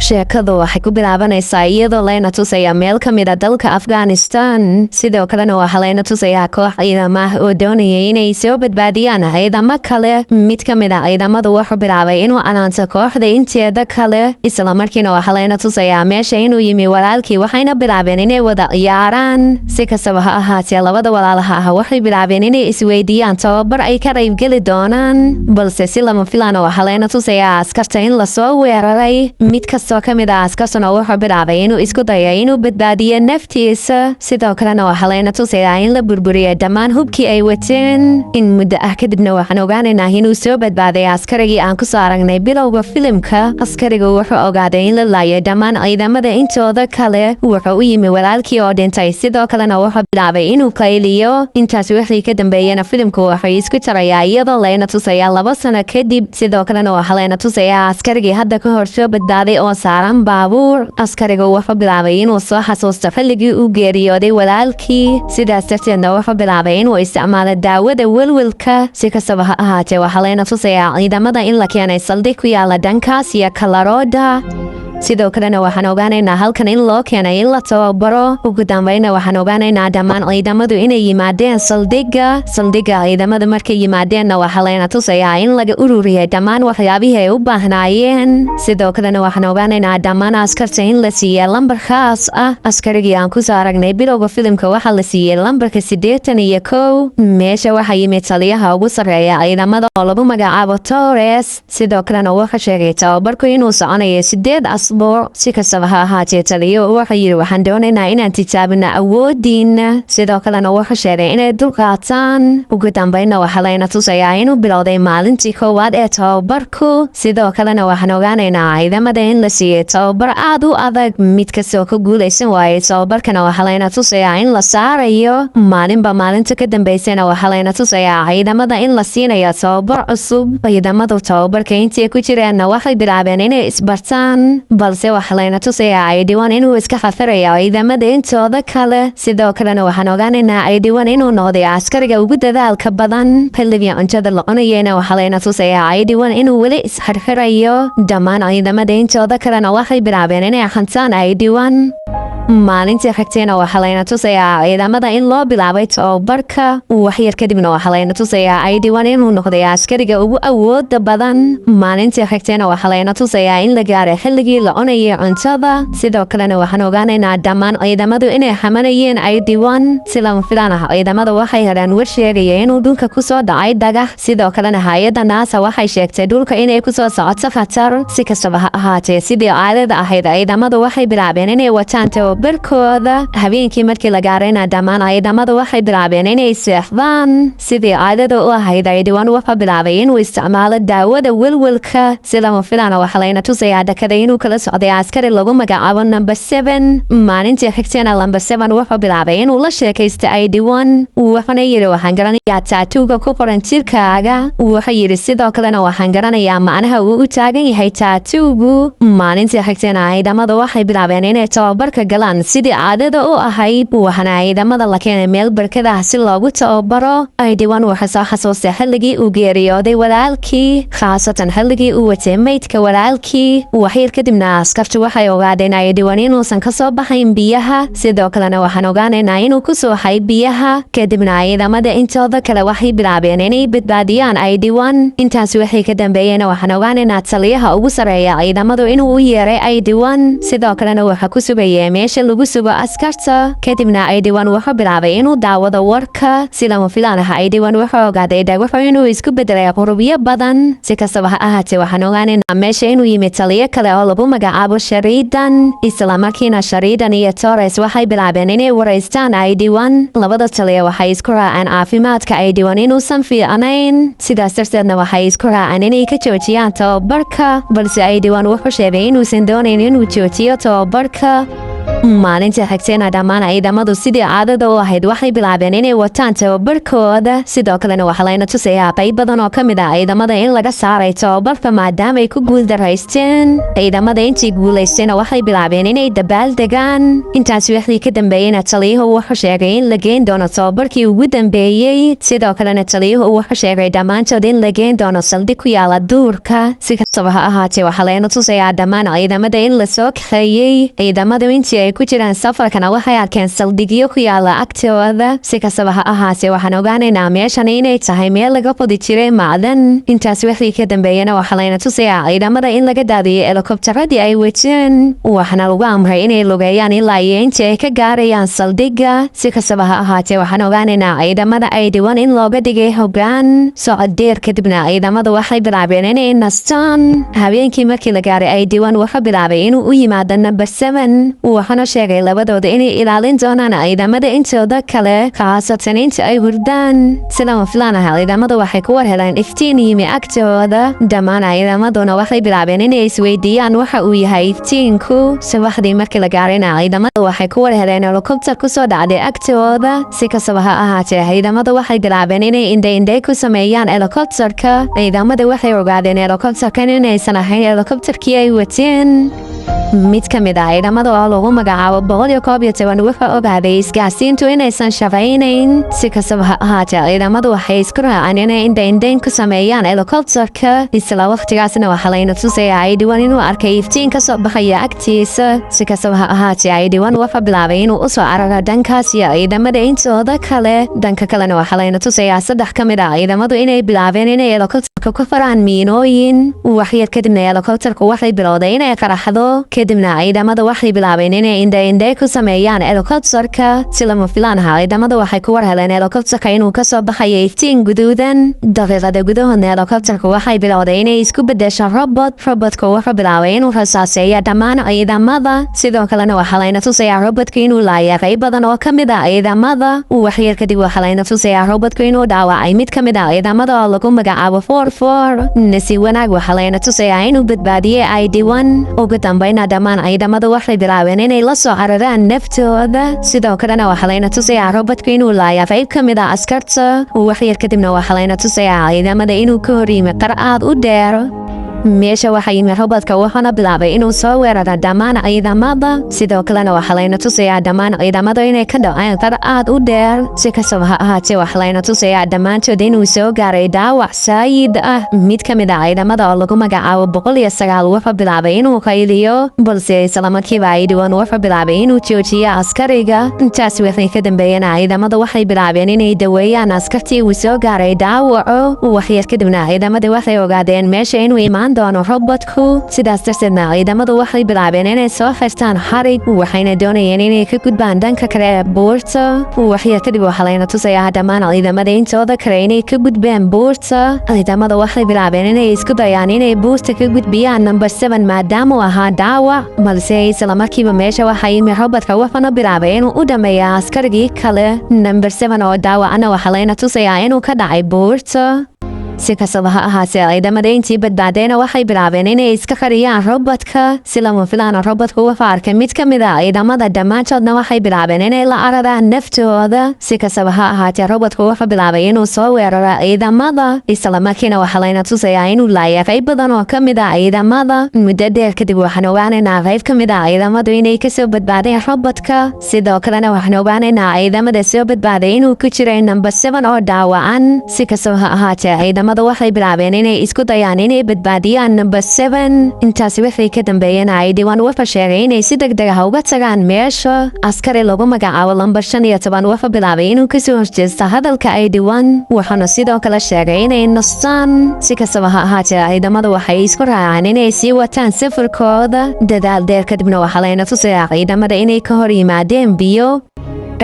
Sheekadu waxay ku bilaabanaysaa iyadoo layna tusaya meel ka mid a dalka Afghanistan. Sidoo kalena waxaa layna tusayaa koox ciidamo ah oo doonaya inay soo badbaadiyaan ciidamo kale. Mid ka mid a ciidamadu wuxuu bilaabay inuu canaanto kooxda inteeda kale. Isla markiina waxaa layna tusayaa meesha inuu yimi walaalkii, waxayna bilaabeen inay wada ciyaaraan. Si kastaba ha ahaatee, labada walaalaha ah waxay bilaabeen inay isweydiiyaan tababar ay ka qaybgeli doonaan, balse si lama filaana waxaa layna tusayaa askarta in lasoo weeraray. Mid kastoo ka mid ah askartuna wuxuu bilaabay inuu isku dayo inuu badbaadiyo naftiisa. Sidoo kalena waxaa layna tusayaa in la burburiyay dhammaan hubkii ay wateen. In muddo ah kadibna waxaan ogaanaynaa inuu soo badbaaday askarigii aan kusoo aragnay bilowga filimka. Askarigu wuxuu ogaaday in la laayay dhammaan ciidamada intooda kale. Wuxuu u yimi walaalkii oo dhintay, sidoo kalena wuxuu bilaabay inuu qayliyo. Intaas wixii ka dambeeyana filimku wuxuu isku jarayaa iyadoo layna tusayaa 2 sano kadib. Sidoo kalena waxaa layna tusayaa askarigii hadda ka hor soo badbaaday oo saaran baabuur. Askarigu wuxuu bilaabay inuu soo xasuusto xilligii uu geeriyooday walaalkii, sidaas darteedna wuxuu bilaabay inuu isticmaalo daawada welwelka. Si kastaba ha ahaatee, waxaa layna tusayaa ciidamada in la keenay saldhig ku yaala dhankaas iyo Kalaroda. Sidoo kalena waxaan ogaanaynaa halkan in loo keenay in la tababaro. Ugu dambeyna waxaan ogaanaynaa dhammaan ciidamadu inay yimaadeen saldhigga. Saldhigga ciidamada markay yimaadeenna waxaa layna tusayaa in laga ururiyay dhammaan waxyaabihii ay u baahnaayeen. Sidoo kalena waxaan ogaanaynaa dhammaan askarta in la siiyey lambar khaas ah. Askarigii aan kusoo aragnay bilowga filimka waxaa la siiyey lambarka 81. Meesha waxaa yimid taliyaha ugu sarreeya ciidamada oo lagu magacaabo Torres. Sidoo kalena wuxuu sheegay tababarku inuu soconayo 8 asbuuc. Si kastaba ha ahaatee, taliyo wuxuu yidhi: "Waxaan doonaynaa inaan tijaabino awoodiina." Sidoo kalena wuxuu sheegay inay dulqaataan. Ugu dambeynna waxaa layna tusayaa inuu bilowday maalintii koowaad ee tababarku. Sidoo kalena waxaan ogaanaynaa ciidamada in la siiyey tababar aad u adag. Mid kastoo ka guulaysan waayey tababarkana waxaa layna tusayaa in la saarayo. Maalinba maalinta ka dambeysana waxaa layna tusayaa ciidamada in la siinayo tababar cusub. Ciidamadu tababarka intii ku jireenna waxay bilaabeen inay isbartaan, balse waxaa layna tusayaa 81 inuu iska xafirayo ciidamada intooda kale. Sidoo kalena waxaan ogaanaynaa 81 inuu noqday askariga ugu dadaalka badan. Xilligii cuntada la cunayeyna waxaa layna tusayaa 81 inuu weli isxirxirayo. Dhammaan ciidamada intooda kalena waxay bilaabeen inay xantaan 81. Maalintii xigtayna waxaa layna tusayaa ciidamada in loo bilaabay tababarka. Waxyar kadibna waxaa layna tusayaa 81 inuu noqday askariga ugu awooda badan. Maalintii xigtayna waxaa layna tusayaa in la gaaray xilligii la cunayay cuntada. Sidoo kalena waxaan ogaanaynaa dhammaan ciidamadu inay xamanayeen 81. Si lama filaan ah, ciidamada waxay heleen war sheegaya inuu dhulka kusoo dhacay dhagax. Sidoo kalena hay-adda NASA waxay sheegtay dhulka inay kusoo socoto khatar. Si kastaba ha ahaatee, sidii caadada ahayd, ciidamadu waxay bilaabeen inay wataan tababarkooda. Habeenkii markii la gaarayna dhammaan ciidamadu waxay bilaabeen inay seexdaan. Sidii caadada u ahayd, 81 wuxuu bilaabay inuu isticmaalo daawada welwelka. Si lama filaana waxaa layna tusayaa dhakada inuu kala socday askari lagu magacaabo number 7. Maalintii xigtayna number 7 wuxuu bilaabay inuu la sheekaysto 81, wuxuuna yidhi: "Waxaan garanayaa tattoo-ga ku qoran jirkaaga." Wuxuu yidhi: "Sidoo kalena waxaan garanayaa macnaha uu u taagan yahay tattoo-gu." Maalintii xigtayna ciidamadu waxay bilaabeen inay tababarka galaan sidii caadada u ahayd, waxaana ciidamada la keenay meel barkada ah si loogu tababaro. 81 wuxuu soo xasuustay xilligii uu geeriyooday walaalkii, khaasatan xilligii uu watay meydka walaalkii. Waxyar kadibna askartu waxay ogaadeen 81 inuusan ka soo baxayn biyaha. Sidoo kalena waxaan ogaanaynaa inuu ku suuxay biyaha. Kadibna ciidamada intooda kale waxay bilaabeen inay badbaadiyaan 81. Intaas wixii ka dambeeyena waxaan ogaanaynaa taliyaha ugu sareeya ciidamadu inuu u yeeray 81, sidoo kalena wuxuu ku sugayay meesha lagu sugo askarta. Kadibna 81 wuxuu bilaabay inuu daawado warka. Si lama filaan ah, 81 wuxuu ogaaday dhagaxu inuu isku bedelay qurubyo badan. Si kastaba ha ahaatee, waxaan ogaanaynaa meesha inuu yimid taliyo kale oo lagu magacaabo Shariidan. Isla markiina Shariidan iyo Torres waxay bilaabeen inay wareystaan 81. Labada taliya waxay isku raaceen caafimaadka 81 inuusan fiicnayn, sidaas darteedna waxay isku raaceen inay ka joojiyaan tababarka, balse 81 wuxuu sheegay inuusan doonayn inuu joojiyo tababarka. Maalinta xigtayna dhammaan ciidamadu sidii caadada u ahayd waxay bilaabeen inay wataan tababarkooda. Sidoo kalena waxaa layna tusayaa qayb badan oo ka mid ah ciidamada in laga saaray tababarka maadaama ay ku guuldaraysteen. Ciidamada intii guulaystayna waxay bilaabeen inay dabaaldegaan. Intaas wixii ka dambeeyeyna taliyuhu wuxuu sheegay in la geen doono tababarkii ugu dambeeyey. Sidoo kalena taliyuhu wuxuu sheegay dhammaantood in la geen doono saldhig ku yaala duurka. Si kastaba ha ahaatee, waxaa layna tusayaa dhammaan ciidamada in lasoo kaxeeyey. Ciidamadu intii ay ku jiraan safarkana waxay arkeen saldhigyo ku yaala agtooda. Si kastaba ha ahaatee, waxaan ogaanaynaa meeshan inay tahay meel laga qodi jiray macdan. Intaas wixii ka dambeeyana waxaa layna tusayaa ciidamada in laga daadiyey helikobtaradii ay wateen, waxaana lagu amray inay lugeeyaan ilaa iyo intii ay ka gaarayaan saldhigga. Si kastaba ha ahaatee, waxaan ogaanaynaa ciidamada ID 1 in looga dhigay hoggaan. Socod dheer kadibna ciidamadu waxay bilaabeen inay nastaan. Habeenkii markii la gaaray, ID 1 wuxuu bilaabay inuu u yimaado number 7, wuxuuna sheegay labadooda inay ilaalin doonaan ciidamada intooda kale, khaasatan inta ay hurdaan. Sida filaan ah, ciidamadu waxay ku war heleen iftiin yimi agtooda. Dhammaan ciidamaduna waxay bilaabeen inay isweydiiyaan waxa uu yahay iftiinku. Subaxdii markii la gaarayna ciidamadu waxay ku war heleen helikobtar kusoo dhacday agtooda. Si kastaba ha ahaatee, ciidamadu waxay bilaabeen inay indhe-indhe ku sameeyaan helikobtarka. Ciidamada waxay ogaadeen helikobtarkan inaysan ahayn helikobtarkii ay wateen. Mid ka mid ah ciidamada oo lagu magacaabo 111 wuxuu ogaaday isgaarsiintu inaysan shaqaynayn. Si kastaba ha ahaatee, ciidamadu waxay isku raaceen inay indhaindhayn ku sameeyaan helikobtarka. Isla waqtigaasna waxaa layna tusayaa ID 1 inuu arkay iftiin ka soo baxaya agtiisa. Si kastaba ha ahaatee, ID 1 wuxuu bilaabay inuu usoo cararo dhankaas iyo ciidamada intooda kale. Dhanka kalena waxaa layna tusayaa saddex ka mid ah ciidamadu inay bilaabeen inay helikobtarka ku faraan miinooyin. Waxyar kadibna helikobtarku waxay bilowday inay qaraxdo. Kadibna ciidamada waxay bilaabeen inay indhe-indhe ku sameeyaan helikobtarka. Si lama filaan aha, ciidamada waxay ku war heleen helikobtarka inuu kasoo baxayo iftiin guduudan. Daqiiqada gudahoodna helikobtarku waxay bilowday inay isku bedesho robot. Robotku wuxuu bilaabay inuu rasaaseeyo dhammaan ciidamada. Sidoo kalena waxaa layna tusayaa robotku inuu laaya qayb badan oo ka mid ah ciidamada. Waxyar kadib waxaa layna tusayaa robotku inuu dhaawacay mid ka mid ah ciidamada oo lagu magacaabo 44. Nasi wanaag, waxaa layna tusayaa inuu badbaadiyey ID 1. Ugu dambayna dhammaan ciidamadu waxay bilaabeen inay la soo cararaan naftooda. Sidoo kalena waxaa layna tusayaa robotku inuu laaya qayb ka mid ah askarta. Waxyar kadibna waxaa layna tusayaa ciidamada inuu ka hor yimi qar aad u dheer. Meesha waxaa yimi robodka, wuxuuna bilaabay inuu soo weeraro dhammaan ciidamada. Sidoo kalena waxaa layna tusayaa dhammaan ciidamada inay ka dhaceen qar aad u dheer. Si kastaba ha ahaatee, waxaa layna tusayaa dhammaantood inuu soo gaaray dhaawac saayid ah. Mid ka mid ah ciidamada oo lagu magacaabo 109 wuxuu bilaabay inuu qayliyo, balse islamarkiiba ID 1 wuxuu bilaabay inuu joojiyo askariga. Intaas wixii ka dambeeyana ciidamada waxay bilaabeen inay daweeyaan askartii uu soo gaaray dhaawaco. Waxyar kadibna ciidamada waxay ogaadeen meesha inuu imaan doono robotku. Sidaas darteedna ciidamadu waxay bilaabeen inay soo xirtaan xarig, waxayna doonayeen inay ka gudbaan dhanka kale ee buurta. Waxyar kadib waxaa layna tusayaa dhammaan ciidamada intooda kale inay ka gudbeen buurta. Ciidamada waxay bilaabeen inay isku dayaan inay buurta ka gudbiyaan number 7 maadaama uu ahaa dhaawac, balse isla markiiba meesha waxaa yimi robotka, wuxuuna bilaabay inuu u dhameeya askarigii kale. Number 7 oo dhaawacna waxaa layna tusayaa inuu ka dhacay buurta. Si kastaba ha ahaatee, ciidamada intii badbaadeyna waxay bilaabeen inay iska qariyaan robotka. Si lama filaana, robotku wuxuu arkay mid ka mid ah ciidamada, dhammaantoodna waxay bilaabeen inay la cararaan naftooda. Si kastaba ha ahaatee, robotku wuxuu bilaabay inuu soo weeraro ciidamada. Isla markiina waxaa layna tusayaa inuu laaya qayb badan oo ka mid ah ciidamada. Muddo dheer kadib waxaan ogaanaynaa qayb ka mid ah ciidamadu inay kasoo badbaadeen robotka. Sidoo kalena waxaan ogaanaynaa ciidamada soo badbaaday inuu ku jiray number 7 oo dhaawacan. Si kastaba ha ahaatee, ciidamada waxay bilaabeen inay isku dayaan inay badbaadiyaan number 7. Intaasi wixii ka dambeeyana ID 1 wuxuu sheegay inay si deg deg ah uga tagaan meesha. Askari lagu magacaabo lambar 15 wuxuu bilaabay inuu kasoo horjeesto hadalka ID 1, wuxuuna sidoo kale sheegay inay nastaan. Si kastaba ha ahaatee, ciidamadu waxay isku raacaan inay sii wataan safarkooda. Dadaal dheer kadibna waxaa layna tusayaa ciidamada inay ka hor yimaadeen biyo.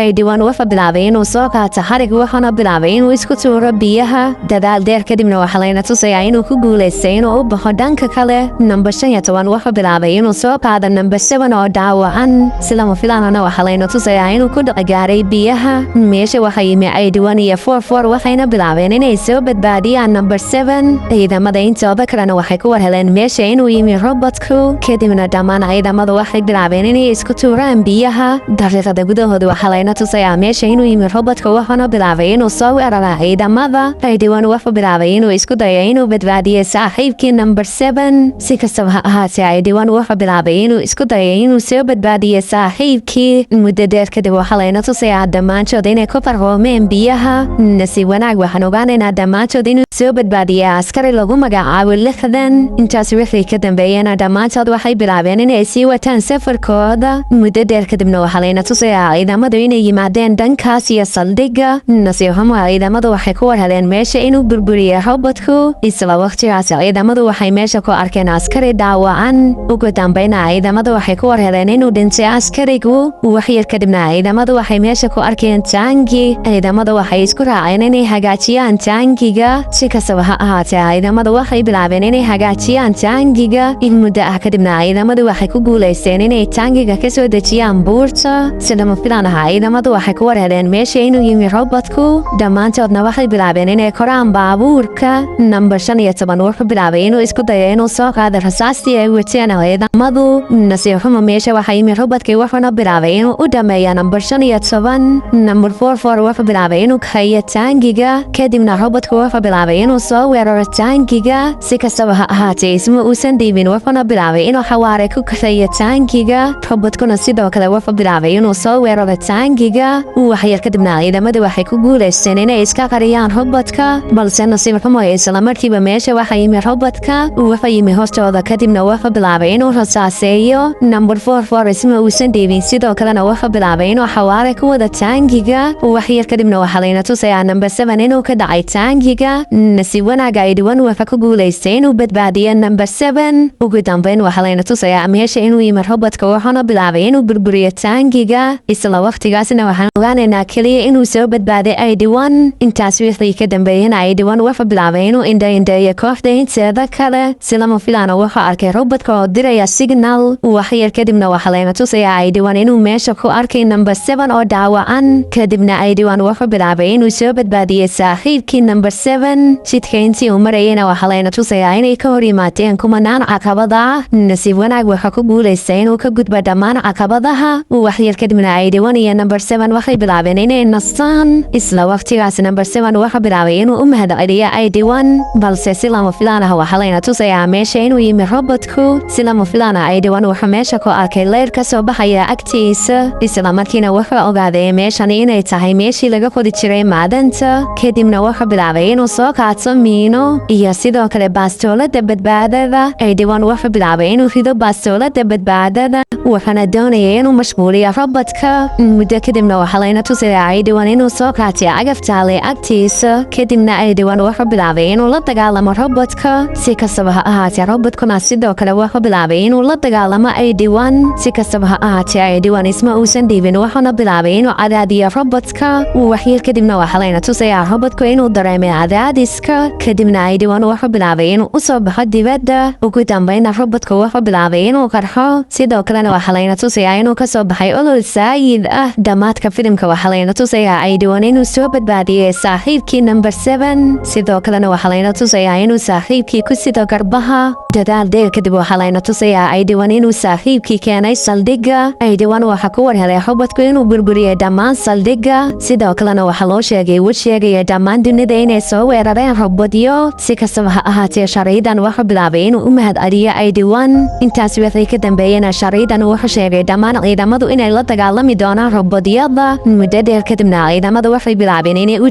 81 wuxuu bilaabay inuu soo qaato xarig, wuxuuna bilaabay inuu isku tuuro biyaha. Dadaal dheer kadibna waxaa layna tusayaa inuu ku guulaystay inuu u baxo dhanka kale. Number 15 wuxuu bilaabay inuu soo qaado number 7 oo dhaawacan. Si lama filaanana waxaa layna tusayaa inuu ku dhacgaaray biyaha. Meesha waxaa yimi 81 iyo 44, waxayna bilaabeen inay soo badbaadiyaan number 7. Ciidamada intooda kalena waxay ku warheleen meesha inuu yimi robotku. Kadibna dhammaan ciidamadu waxay bilaabeen inay isku tuuraan biyaha. Daqiiqada gudahooda waxaa layna tusayaa meesha inuu yimi robotka, wuxuuna bilaabay inuu soo weerara ciidamada. 81 wuxuu bilaabay inuu isku dayo inuu badbaadiyo saaxiibkii number 7. Si kastaba ha ahaatee, 81 wuxuu bilaabay inuu isku dayo inuu soo badbaadiyo saaxiibkii. Muddo dheer kadib waxaa layna tusayaa dhammaantood inay ku qarqoomeen biyaha. Nasiib wanaag, waxaan ogaanaynaa dhammaantood inuu soo badbaadiyay askari lagu magacaabo 60. Intaas wixii ka dambeeyena dhammaantood waxay bilaabeen inay sii wataan safarkooda. Muddo dheer kadibna waxaa layna tusayaa ciidamadu inay yimaadeen dhankaas iyo saldhigga. Nasiib xumo, ciidamadu waxay ku warheleen meesha inuu burburiyey robotku. Isla waqtigaas ciidamadu waxay meesha ku arkeen askari dhaawacan. Ugu dambeyna ciidamadu waxay ku warheleen inuu dhintay askarigu. Waxyar kadibna ciidamadu waxay meesha ku arkeen taangi. Ciidamadu waxay isku raaceen inay hagaajiyaan taangiga. Si kastaba ha ahaatee, ciidamadu waxay bilaabeen inay hagaajiyaan taangiga. In muddo ah kadibna ciidamadu waxay ku guulaysteen inay taangiga ka soo dejiyaan buurta. Si lama filaan ah, ciidamadu waxay ku warheleen meesha inuu yimi robotku. Dhammaantoodna waxay bilaabeen inay koraan baabuurka. Number 15 wuxuu bilaabay inuu isku dayo inuu soo qaado rasaastii ay wateen ciidamadu. Nasiib xumo, meesha waxaa yimi robotkii, wuxuuna bilaabay inuu u dhameeya number 15. Number 44 wuxuu bilaabay inuu kaxeeyo taangiga. Kadibna robotku wuxuu bilaabay inuu soo weeraro taangiga. Si kastaba ha ahaatee, isma uusan dhiibin, wuxuuna bilaabay inuu xawaare ku kaxeeyo taangiga. Robotkuna sidoo kale wuxuu bilaabay inuu soo weeraro taangiga. Waxyar kadibna ciidamadu waxay ku guulaysteen inay iska qariyaan robotka, balse nasiib xumo, isla markiiba meesha waxaa yimi robotka. Wuxuu yimi hoostooda, kadibna wuxuu bilaabay inuu rasaaseeyo. Number 44 isma uusan dhiibin, sidoo kalena wuxuu bilaabay inuu xawaare ku wada taangiga. Waxyar kadibna waxaa layna tusayaa number 7 inuu ka dhacay taangiga. Nasiib wanaaga, 81 wuxuu ku guulaystay inuu badbaadiyo number 7. Ugu dambeyn waxaa layna tusayaa meesha inuu yimi robotka, wuxuuna bilaabay inuu burburiyo taangiga. Isla waqtigaasna waxaan ogaanaynaa keliya inuu soo badbaaday 81. Intaas wixii ka dambeeyana 81 wuxuu bilaabay inuu indhaindheeyo kooxda inteeda kale. Si lama filaana wuxuu arkay robotka oo diraya signal. Waxyar kadibna waxaa layna tusayaa 81 inuu meesha ku arkay number 7 oo dhaawacan. Kadibna 81 wuxuu bilaabay inuu soo badbaadiyey saaxiibkii number 7. Jidka intii uu marayayna waxaa layna tusayaa inay ka hor yimaadeen kumanaan caqabada. Nasiib wanaag, wuxuu ku guulaystay inuu ka gudbo dhammaan caqabadaha. Waxyar kadibna 81 iyo number 7 waxay bilaabeen inay nastaan. Isla waqtigaas number 7 wuxuu bilaabay inuu u mahadceliyo 81, balse si lama filaan ah waxaa layna tusayaa meesha inuu yimi robotku. Si lama filaan ah, 81 wuxuu meesha ku arkay leyr ka soo baxaya agtiisa. Isla markiina wuxuu ogaaday meeshani inay tahay meeshii laga qodi jiray macdanta. Kadibna wuxuu bilaabay inuu soo qaato miino iyo sidoo kale baastoolada badbaadada. 81 wuxuu bilaabay inuu rido baastoolada badbaadada, wuxuuna doonayay inuu mashquuliyo robotka. Muddo kadibna waxaa layna tusayaa 81 inuu soo qaatay cagaf taalay agtiisa. Kadibna 81 wuxuu bilaabay inuu la dagaalamo robotka. Si kastaba ha ahaatee, robotkuna sidoo kale wuxuu bilaabay inuu la dagaalamo 81. Si kastaba ha ahaatee, 81 isma uusan dhiibin, wuxuuna bilaabay inuu cadaadiyo robotka. Waxyar kadibna waxaa layna tusayaa robotku inuu dareemay cadaadiska. Kadibna 81 wuxuu bilaabay inuu usoo baxo dibadda. Ugu dambayna robotku wuxuu bilaabay inuu qarxo. Sidoo kalena waxaa layna tusayaa inuu kasoo baxay olol saayid ah. Dhammaadka filimka waxaa layna tusayaa 81 inuu soo badbaadiyey saaxiibkii number 7. Sidoo kalena waxaa layna tusayaa inuu saaxiibkii ku sido garbaha. Dadaal dheer kadib waxaa layna tusayaa 81 inuu saaxiibkii keenay saldhigga. 81 waxaa ku warhelay robotku inuu burburiyey dhammaan saldhigga. Sidoo kalena waxaa loo sheegay wad sheegaya dhammaan dunida inay soo weerareen robotyo. Si kastaba ha ahaatee, shariidan wuxuu bilaabay inuu u mahadceliyo 81. Intaas wixii ka dambeeyena shariidan wuxuu sheegay dhammaan ciidamadu inay la dagaalami doonaan robotyada. Muddo dheer kadibna ciidamadu waxay bilaabeen inay u